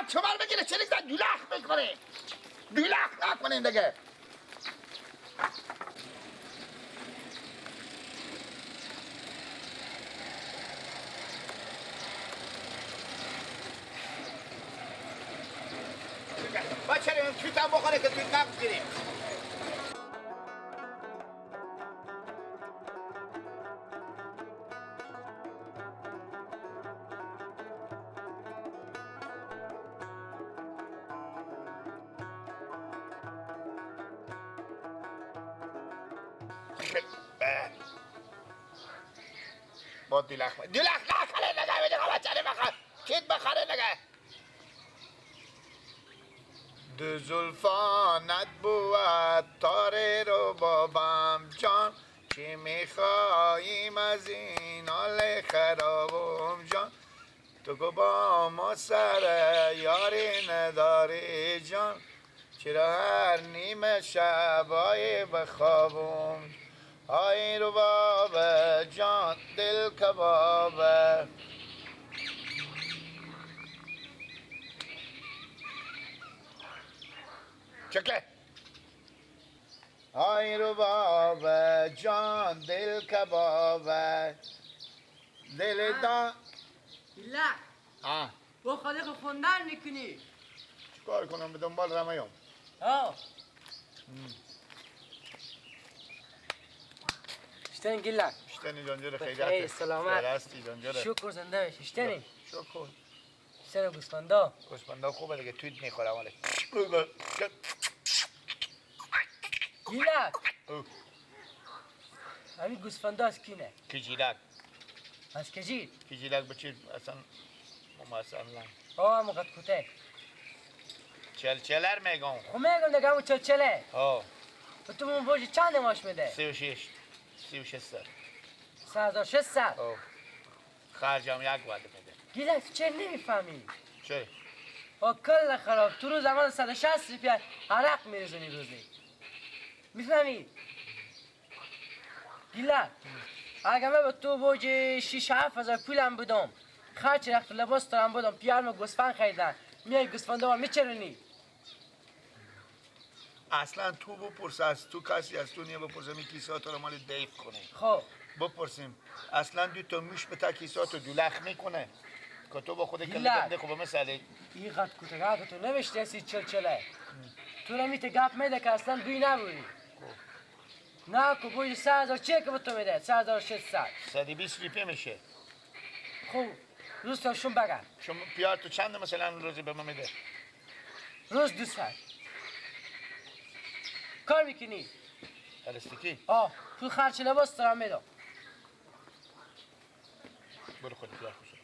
چمر بگیره چلیک زد دولخ میکنه. دولخ نکنین دیگه. بچه تویت هم بخوره که تویت نبگیریم. با دیلخ دیلخ نخره نگه بده بچه بخر چیت بخره نگه. دو زلفانت بود تاره رو بابم جان، چی میخواییم از این حال خرابم جان، تو که با ما سر یاری نداری جان، چرا هر نیمه شبای بخوابم، آی رو باب جان دل کبابه. چکه آی رو باب جان دل کبابه دل دان. گیلک با خالق خوندن میکنی؟ چیکار کنم به دنبال رمیم. آه شتنی گیلک. شتنی جانجور خیریت. سلامت. هستی جانجور. شکر زنده باشی. شتنی. شکر. شتنی گوسفندا. گوسفندا خوبه دیگه تویت میخوره مالک. گیلک. همین گوسفندا از کینه؟ کجیلک. از کجی؟ کجیلک بچه اصلا مثلا. آه همون قد کوته. چلچلر میگم. خب میگم دیگه همون چلچله. آه. تو من بوجه چند ماش میده؟ 36. 3600. 3600. آه. خرجم یک وعده میده. گیلک چه نمیفهمی؟ چه؟ آه کل خراب تو روز اول 160 روپیه عرق میریزونی روزی. میفهمی؟ گیلک اگه من به تو بوجه 6-7 هزار پولم بدم، خرچ رخت لباس دارم بدم، پیارم گوسفند خریدن، میای گوسفندا میچرونی. اصلا تو بپرس از تو کسی از تو نیه بپرسم این کیسه رو مال دیف کنه. خب بپرسیم اصلا دو تا موش به تا کیسه تو دولخ میکنه که تو با خود کله گنده خوبه مثلا این قد کوتاه تو نوشته هستی چلچله تو نمیته گپ میده که اصلا بوی نبوی. نه که بوی 3000 چه که به تو میده 3600 120 روپیه میشه. خب روز تا شون بگم شما پیار تو چند مثلا روزی به ما میده؟ روز 200. کار میکنی؟ پلاستیکی؟ آه پول خرچ لباس دارم میدم. برو خودت پیار خوشم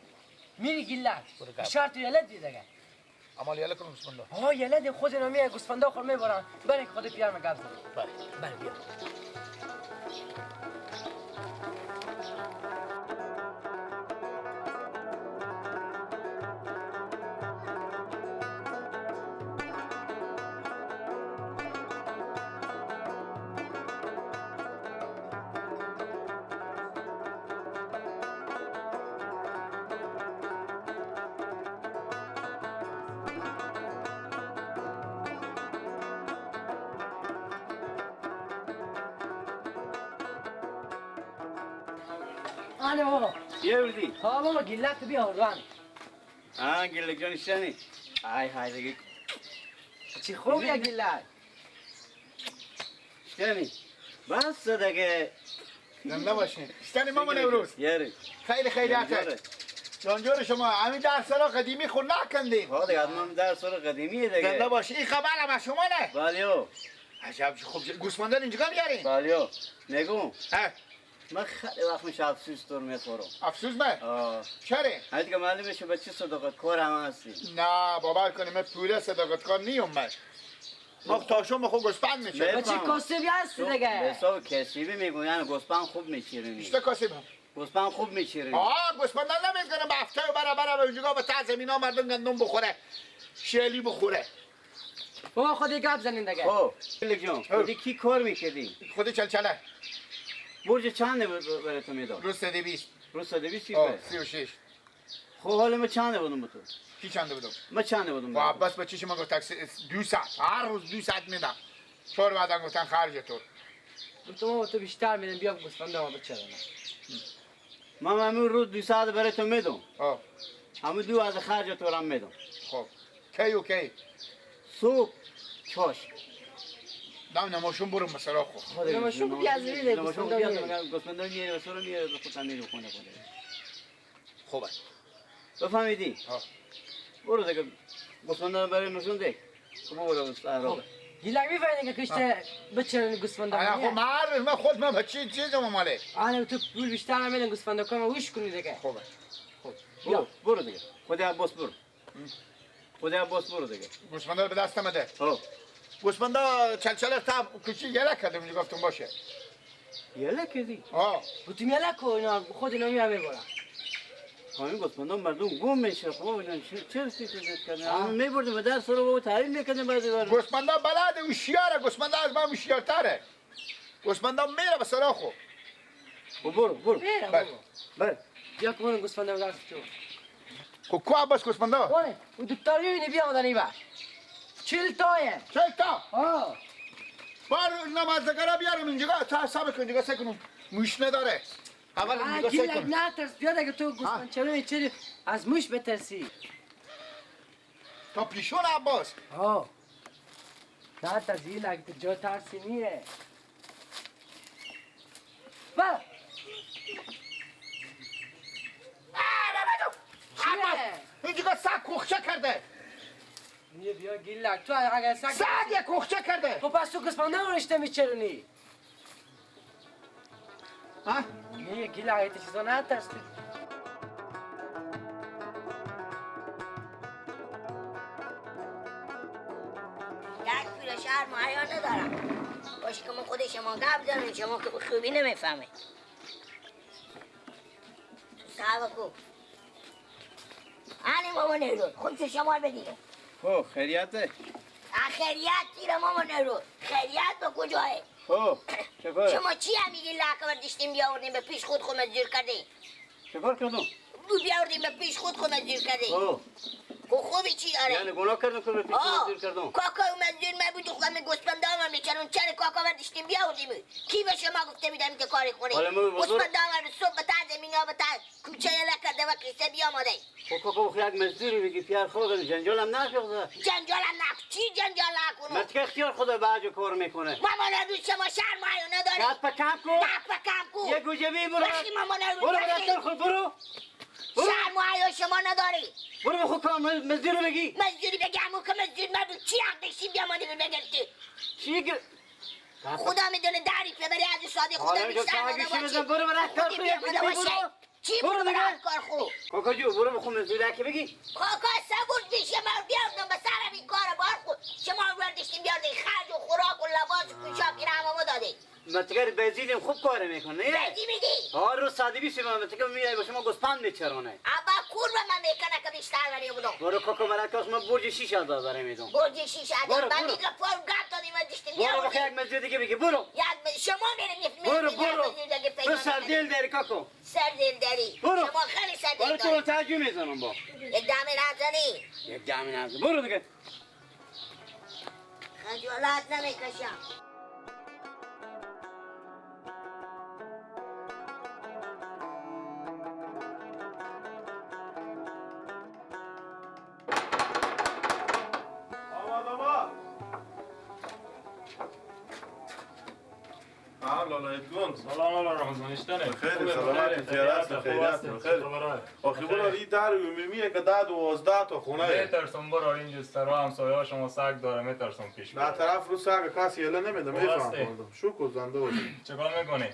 میری گیلک شرط یلد دیگه. اما یله کنم گوسفندا. آه یلد خود اینا میای گوسفندا خور میبرن. بله خود پیار من گپ زد. بله بله بیا. آنه بابا. یه بردی؟ ها بابا گیلک تو بیا آوردن. آه گیلک جان شنی. های های دیگه. چی خوب یا گیلک؟ شنی. بس دیگه. زنده باشین. شنی مامان امروز. یاری. خیلی خیلی عطر. جانجور شما همین در سال قدیمی خود نکندین. ها دیگه من در سال قدیمیه دیگه. زنده باشین. این خبر هم از شما نه؟ بله. عجب خوب گوسفندان اینجا میارین؟ بله. نگو. ها من خیلی وقت میشه افسوس دور میخورم. افسوس من؟ آه. چرا؟ هر دیگه معلوم میشه بچه صداقت کار هم هستی. نه باور کنی من پوره صداقت کار نیم من. ما تاشون بخو گوسفند میشه. بچه کاسبی هستی دیگه. به حساب کسیبی میگوین گوسفند خوب میچیرونی. بیشتر کاسب هم. گوسفند خوب میچیرونی. آه گوسفند نمیکنه به هفته برابر به اونجا به ته زمینا مردم گندم بخوره. شلی بخوره. بابا خودی گپ زنین دیگه. خب جان خودی کی کار میکردی؟ خودی چلچله. برج چند برای تو میداد؟ روز 120. روز 120 چی؟ 36. خب حالا ما چند بودم تو؟ کی چند بودم؟ ما چند بودم؟ با عباس با چیش ما گفت تاکسی 2 ساعت هر روز 2 ساعت میدم. چهار بعدن گفتن خرج تو. گفتم ما تو بیشتر میدم بیا گوسفند ما بچرانم. ما همون روز 2 ساعت برای تو میدم. همون دو از خرج تو رم میدم. خب کی و کی؟ صبح چاش. دم نماشون برو مثلا خو. نماشون بیا از میره نماشون بیا گوسفند میاره سر میاره به خودم میره خونه خونه. خوبه. بفهمیدی؟ برو دیگه گوسفند برای نشون ده. خب برو سهرا. گیلک میفهمیدی که کشته بچرن گوسفند. خب من خود من بچه چیزم ماله. انا تو پول بیشتر میدم گوسفند کنم وش کنی دیگه. خوبه. خب برو دیگه. خود عباس برو. خود عباس برو دیگه. گوسفندا به دستم ده. خب گوسفندا چلچله تا کوچی یله کردم اینجا گفتم باشه. یله کردی؟ آه. گفتم یله کو اینا خود اینا میبرن. خانم گوسفندا مردم گم میشه. خب چه رسیدی کردن؟ میبردیم به درس رو تعلیم میکردیم بعضی وقت. گوسفندا بلد هوشیاره. گوسفندا از من هوشیارتره. گوسفندا میره به سراخو. برو برو. بله. بیا کن گوسفندا به دست تو. خب کو عباس گوسفندا؟ اونه او دو تا میبینی بیا آمدن این 40 تایه. 40 تا؟ آه. بار نمازگرا بیارم اینجا تا حساب کن اینجا سکنم. موش نداره. اول اینجا سکن. نه ترس بیا دیگه تو گوسفند چرا چرا از موش بترسی؟ تا پیشون عباس. آه. نه ترس گیلک تو جا ترسی نیه. با. اینجا سگ کوخچه کرده. نه بیا گیلک تو اگر سگ سگ کوخچه کرده. خب پس تو گوسفندا رو رشته میچرونی. ها؟ نه گیلک تو چیزا نترس. یک پیر شهر معیا ندارم. باشه که ما خود شما گپ زنیم شما که خوبی نمیفهمه. صاحب کو آنی مامان نیرو خود شما بدید. خب خیریته. خیریت تیره مامان نیرو خیریت به کجاه؟ خب چکار؟ شما چی هم میگی لکه برداشتیم بیاوردیم به پیش خود خود زیر کردیم؟ چکار کردم؟ بیاوردیم به پیش خود خود زیر کردیم. خب خوبی چی داره؟ یعنی گناه کردم که به پیش خود زیر کردم. کاکا اومد زیر من بود خودم گوسفندا هم میچرون چرا کاکا برداشتیم بیاوردیم؟ کی به شما گفته میدم که کاری کنی؟ گوسفندا هم صبح به تا زمینا به تا کوچه یله کرده و کیسه بیاماده. خب کاکا یک مزدوری بگی پیار خود جنجالم نشد. جنجالم نه چی جنجال نکنم؟ مرد که اختیار خدا بعد کار میکنه. مامان رو شما شرم نداری. دست کم کن. دست کم کن. یه گوجه بی برو. برو برو خود برو. شرم و حیا شما نداری. برو به خود کام مزدور رو بگی. مزدوری بگم که مزدور من چی حق داشتیم بیامانی بگرفتی؟ چی گر... خدا میدونه دری ببری از ساده خدا بیشتر نداده باشه. برو برو کار خود چی برو برو کار خود. کاکا جو برو به خود مزدور که بگی. کاکا صبور دی شما بیاردم به سرم این کار بار خود شما برداشتیم بیاردیم خرج و خوراک و لباس و پوشاک این همه ما دادیم. متگر بزیدیم خوب کار میکنه. بزی میگی؟ هر روز 120 من متگر میای با شما گوسفند میچرانه. ابا کور به من میکنه که بیشتر ولی بودم. برو کاکا برای من برج 6000 برای میدم. برج 6000 من دیگه پول گپ دادیم و داشتیم. برو بخیر یک مزید دیگه بگی برو. یک شما میریم برو برو. تو سر دل داری کاکا. سر دل داری. شما خیلی سر دل داری. برو تو تعجب میزنم با. یک دم نزنی. یک دم نزن. برو دیگه. خجالت نمیکشم. سلام الله رمضان اشتنه خیلی سلامت زیارت خیریت خیلی آخه برو این در عمومیه که 10 12 تا خونه میترسم برو اینجا سرا همسایه‌ها شما سگ داره میترسم پیش نه طرف رو سگ کسی یله نمیده میفهم شکر زنده باشی چیکار میکنی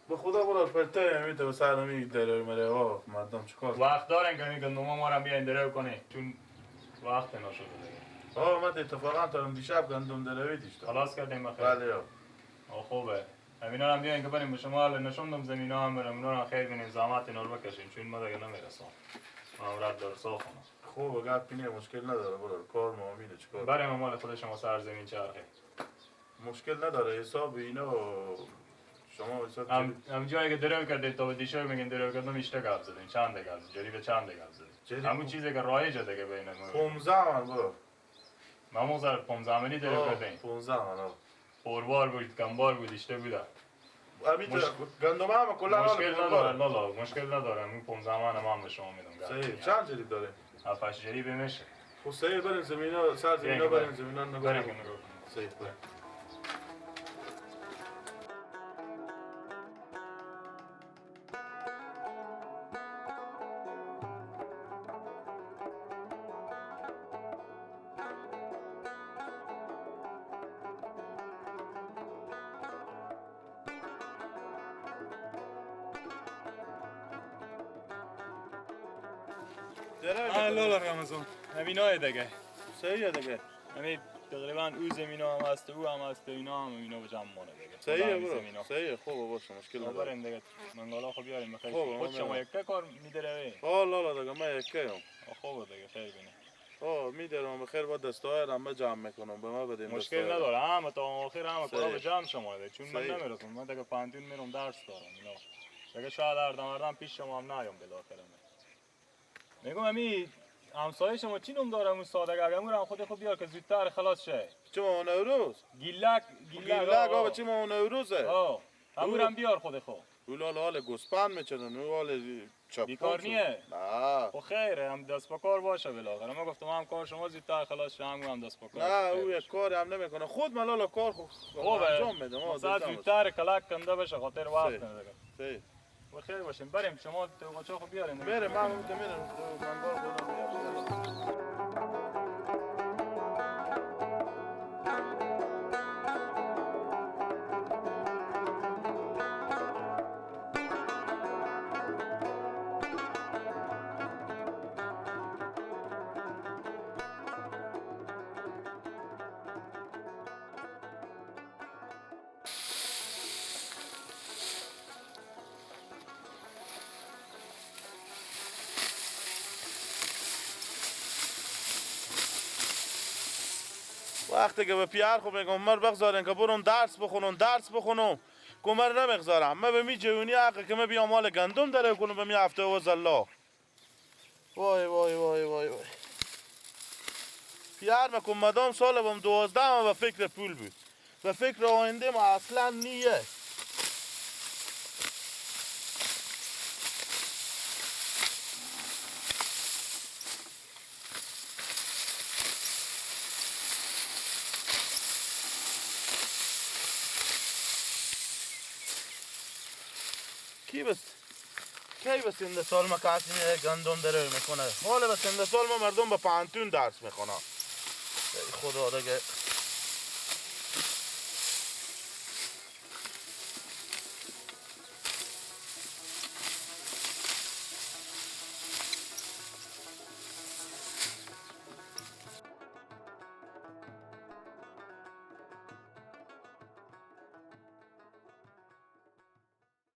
به خدا برو پرته میده به سر می دره مره ها مردم چیکار وقت دارن که میگن ما رو بیاین درو کنی چون وقت نشده دیگه. آه من اتفاقا تا دیشب گندم دروی داشتم خلاص کردیم بخیر. بله خوبه همینا هم بیاین که بریم به شما نشوندم زمینا هم برم اونا رو خیر بینیم زحمت اینا رو بکشیم چون ما دیگه نمیرسم من رد دار صاف کنم. خوبه گپ اینه مشکل نداره برو کار مامینه چیکار بریم مال خود شما سر زمین چرخه مشکل نداره حساب اینا شما حساب هم جایی که درو کردید تا به دیشب میگین درو کردم اشته گپ زدیم چند گپ زدیم جریب چند گپ زدیم همون چیزی که رایجه دیگه بین ما 15 من برو ما سر 15 منی درو کردیم 15 من پربار بود کمبار بود اشته بوده همین گندم هم کلا مشکل نداره لالا مشکل نداره اون 15 من هم به شما میدم. صحیح چند جریب داره؟ 7 جریب میشه. خب صحیح بریم زمینا سر زمینا بریم زمینا نگاه کنیم. صحیح بریم. لالا رمضان همینای دیگه صحیحه دیگه همین تقریبا او زمینا هم هست او هم هست اینا هم اینا به جمع مانه دیگه صحیحه برو صحیحه خوبه باشه مشکل نداره بریم دیگه منگالا خب بیاریم بخیر خود شما یکه کار میدروی ها لالا دیگه من یکه ام خوبه دیگه خیر بینه ها میدارم بخیر با دستای رمه جمع میکنم به ما بدیم مشکل نداره هم تا آخر هم کارا به جمع شما ده چون من نمیرسم من دیگه پانتون میرم درس دارم اینا دیگه شاید اردم پیش شما هم نیام بالاخره. میگم امی همسایه شما چی نوم داره اون ساده اگه هم خود خوب بیار که زودتر خلاص شه. چه ما نوروز؟ گیلک گیلک آقا چه ما نوروزه؟ آه همون بیار خود خو. اون حال گوسپند میچنن اون حال چپون. بیکار نیه؟ نه. خب خیره هم دست با کار باشه بالاخره. ما گفتم هم کار شما زودتر خلاص شه هم دست با کار. نه او یک کاری هم نمیکنه. خود من لالا کار خو انجام میدم. زودتر کلک کنده بشه خاطر وقت نداره. صحیح. بخیر باشیم بریم شما تو قاچاقو بیارین بریم من میرم منگال خودم میارم. وقتی که به پیار خو میگم مر بگذارین که برون درس بخونم درس بخونم کمر نمیگذارم من به می جوونی حق که من بیام مال گندم داره کنم به می هفته و زلا وای وای وای وای وای پیار مکن مدام سال بم 12 ما به فکر پول بود به فکر آینده ما اصلا نیه. کی بس کی بس این سال ما کسی گندم داره میکنه حالا بس این سال ما مردم به پانتون درس میکنه. خدا دیگه.